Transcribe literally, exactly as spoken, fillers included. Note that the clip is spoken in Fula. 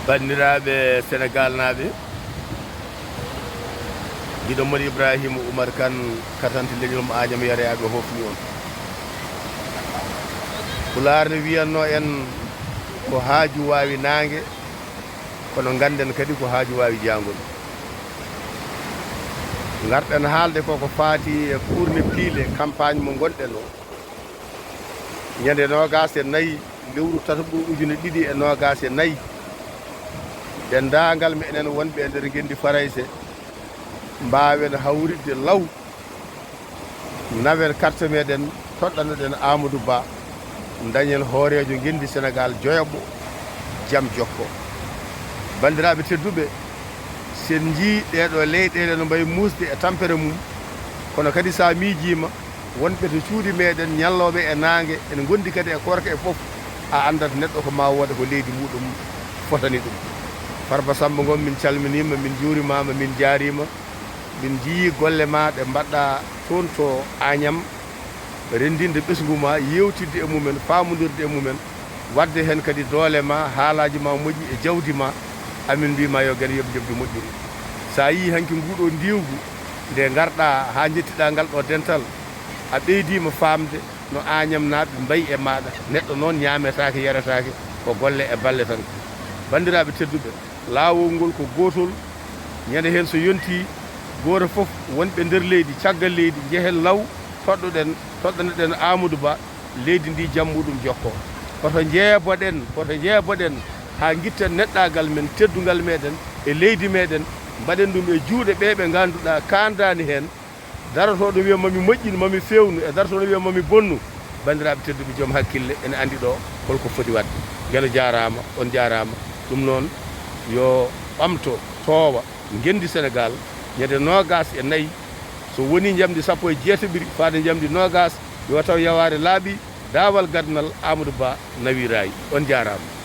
Banndiraaɓe Senegaalnaaɓe, giɗo mon Ibrahima Oumar Kane, katante leñol mo Agnam Yara, ɓe hofni on. Pulaar ne wiyatnoo en, ko haaju waawi naange, kono ngannden kadi ko haaju waawi jaangol. Ngarɗen haalde ko ko faati e kurne piile campagne mo ngonɗen o. Ñande noogaas e nayi lewru tataɓuru ujune ɗiɗi e noogaas e nayi, denndaangal meɗen wonɓe e nder ngenndi Farayse, mbaawen hawritde law, nawen carte meɗen, toɗɗanoɗen Amadou Ba, dañen hooreejo ngenndi Senegaal joyaɓo, jam jokko. Banndiraaɓe tedduɓe, sen njii ɗeeɗo leyɗeele no mbayi muusde e tampere mum, kono kadi so a miijiima, wonɓe to cuuɗi meɗen, ñallooɓe e naange, ene ngondi kadi e koorka e fof, a anndat neɗɗo ko ma wooda ko leydi muɗum fotani ɗum. Farba Samba Ngom, min calminiima, min njuurimaama, min njaariima. Min njiyii golle ma ɗe mbaɗɗa toon to Agnam, renndinde ɓesngu ma, yeewtidde e mumen, faamondirde e mumen, waɗde heen kadi doole ma, haalaaji ma moƴƴi e jawdi ma. Amin mbiy ma yo geno yoɓ njoɓdi moƴƴiri. So a yii hanki nguɗo ndiwgu, nde ngarɗa haa njettiɗa ngal ɗo dental, a ɓeydiima faamde no Agnamnaaɓe mbayi e maaɗa. Neɗɗo noon ñaametaake, yaretaake, ko golle e balle tan. Banndiraaɓe tedduɓe, laawol ngol ko gootol. Ñande heen so yontii, gooto fof, wonɓe nder leydi, caggal leydi, njehen law, toɗɗoɗen, toɗɗanoɗen Amadou Ba, leydi ndi jam muɗum jokkoo. Hoto njeeboɗen, hoto njeeboɗen haa ngitten neɗɗaagal men, teddungal meɗen e leydi meɗen, mbaɗen ɗum e juuɗe ɓe ɓe ngannduɗaa kaandaani heen. Darotooɗo wiya mami moƴƴin, mami feewnu, e darotooɗo wiya mami bonnu. Banndiraaɓe tedduɓe, joom hakkille ene anndi ɗo holko foti waɗde. Geno jaaraama, on jaaraama. Ɗum noon, yo ɓamto, toowa, ngenndi Senegaal, ñande noogaas e nayi, so woni njamndi sappo e jeetaɓiri faade njamndi noogaas, yo taw yawaare laaɓi, daawal gadanal Amadou Ba nawii raay. On jaaraama.